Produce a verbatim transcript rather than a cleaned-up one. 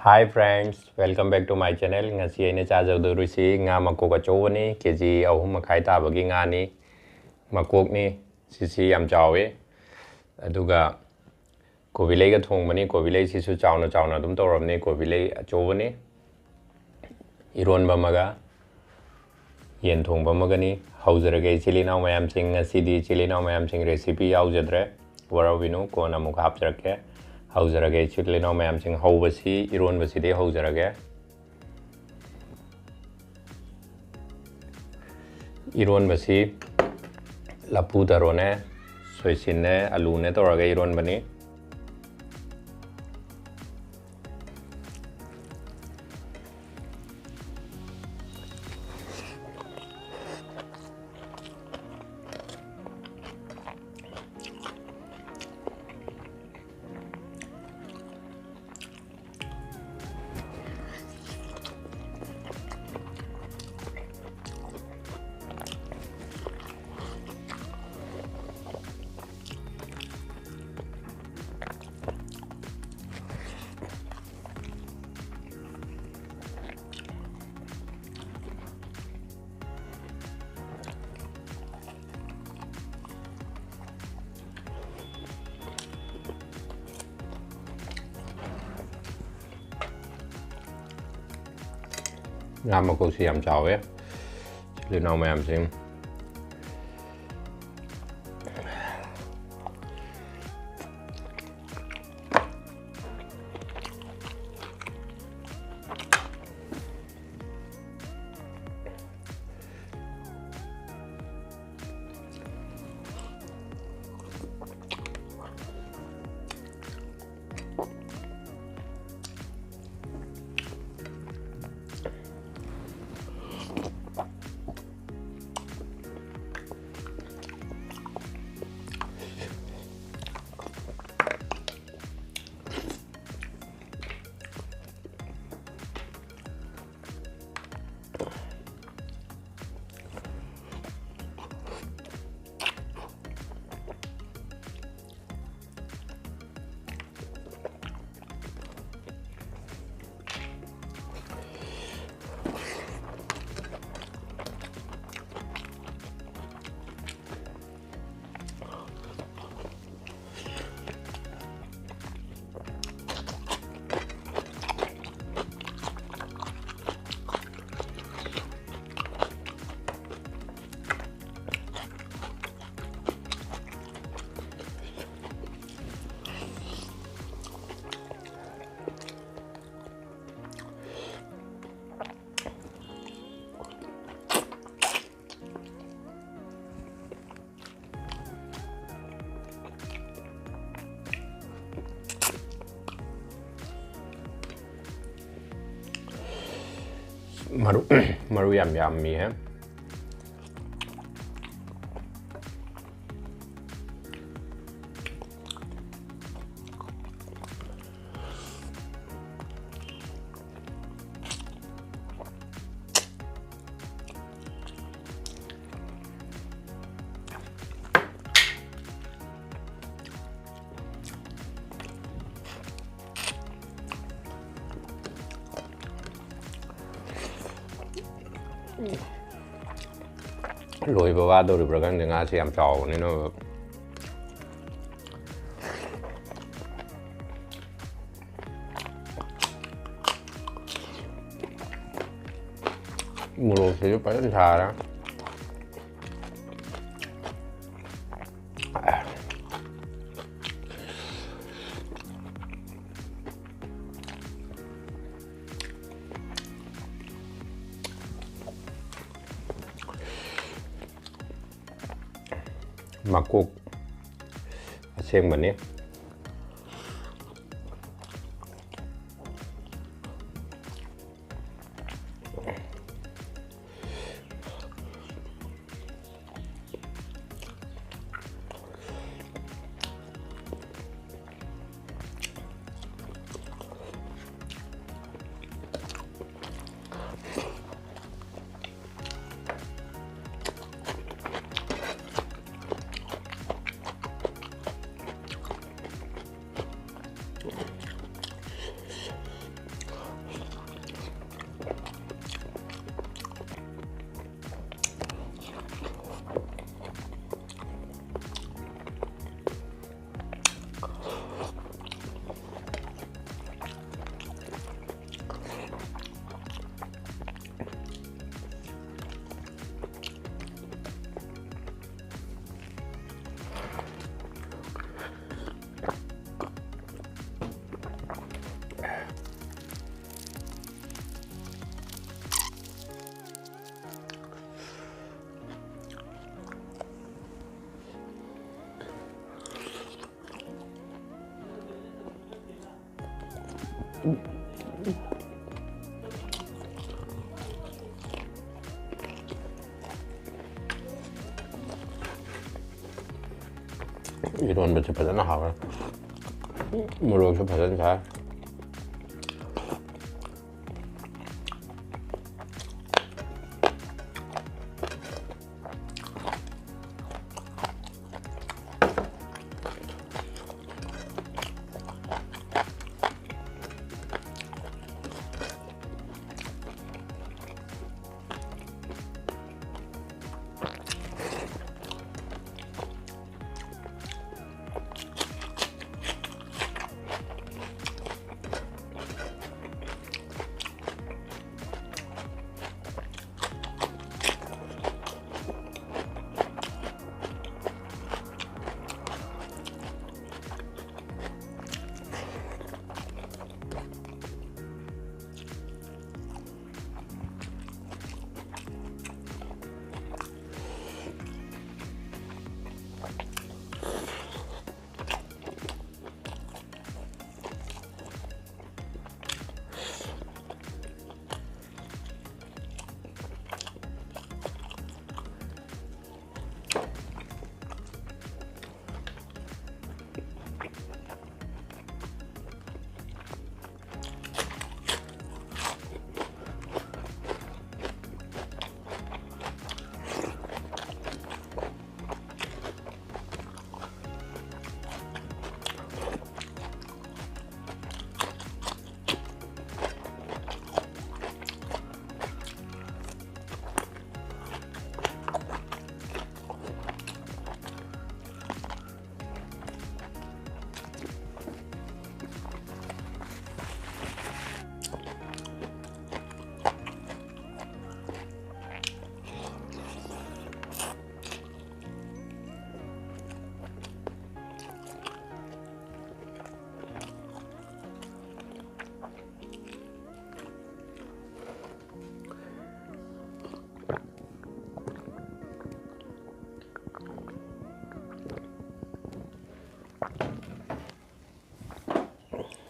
Hi friends, welcome back to my channel. ꯉꯁꯤ ꯑꯩꯅ ꯆꯥꯖꯗꯧꯔꯤꯁꯤ ꯉꯥ ꯃꯀꯣꯛ ꯑꯆꯧꯕꯅꯤ, ꯀꯦ ꯖꯤ ꯑꯍꯨꯝ ꯃꯈꯥꯏ ꯇꯥꯕꯒꯤ ꯉꯥꯅꯤ, ꯃꯀꯣꯛꯅꯤ꯫ ꯁꯤꯁꯤ ꯌꯥꯝ ꯆꯥꯎꯋꯤ꯫ ꯑꯗꯨꯒ ꯀꯣꯕꯤ ꯂꯩꯒ ꯊꯣꯡꯕꯅꯤ꯫ ꯀꯣꯕꯤ ꯂꯩꯁꯤꯁꯨ ꯆꯥꯎꯅ ꯆꯥꯎꯅ ꯑꯗꯨꯝ ꯇꯧꯔꯕꯅꯤ꯫ ꯀꯣꯕꯤ ꯂꯩ ꯑꯆꯧꯕꯅꯤ꯫ ꯏꯔꯣꯟꯕ ꯑꯃꯒ ꯌꯦꯟ ꯊꯣꯡꯕ ꯑꯃꯒꯅꯤ꯫ ꯍꯧꯖꯔꯒꯦ ꯏꯆꯤꯜ ꯏꯅꯥꯎ ꯃꯌꯥꯝꯁꯤꯡ꯫ ꯉꯁꯤꯗꯤ ꯏꯆꯤꯜ ꯏꯅꯥꯎ ꯃꯌꯥꯝꯁꯤꯡ recipe ꯌꯥꯎꯖꯗ꯭ꯔꯦ, ꯋꯥꯔꯧꯕꯤꯅꯨ, ꯀꯣꯟꯅ ꯑꯃꯨꯛ ꯍꯥꯞꯆꯔꯛꯀꯦ꯫ ꯍꯧꯖꯔꯒꯦ ꯏꯆꯤꯜ ꯏꯅꯥꯎ ꯃꯌꯥꯝꯁꯤꯡ꯫ ꯍꯧꯕꯁꯤ ꯏꯔꯣꯟꯕꯁꯤꯗꯤ ꯍꯧꯖꯔꯒꯦ꯫ ꯏꯔꯣꯟꯕꯁꯤ ꯂꯐꯨ ꯊꯔꯣꯅꯦ, ꯁꯣꯏꯁꯤꯟꯅꯦ, ꯑꯂꯨꯅꯦ ꯇꯧꯔꯒ ꯏꯔꯣꯟꯕꯅꯤ꯫ ꯉꯥ ꯃꯀꯣꯛꯁꯤ ꯌꯥꯝ ꯆꯥꯎꯋꯦ, ꯏꯆꯤꯜ ꯏꯅꯥꯎ ꯃꯌꯥꯝꯁꯤꯡ꯫ ꯃꯔꯨ ꯃꯔꯨ ꯌꯥꯝ ꯌꯥꯝꯃꯤꯍꯦ꯫ ꯂꯣꯏꯕ ꯋꯥꯗꯧꯔꯤꯕ꯭ꯔꯥ ꯈꯪꯗꯦ, ꯉꯥꯁꯤ ꯌꯥꯝ ꯆꯥꯎꯕꯅꯤꯅ꯫ ꯃꯣꯔꯣꯛꯁꯤꯁꯨ ꯐꯖꯅ ꯁꯥꯔꯦ꯫ ꯃꯀꯣꯛ ꯑꯁꯦꯡꯕꯅꯤ꯫ ꯏꯔꯣꯟꯕꯁꯦ ꯐꯖꯅ ꯍꯥꯎꯔꯦ꯫ ꯃꯣꯔꯣꯛꯁꯨ ꯐꯖꯅ ꯁꯥꯏ꯫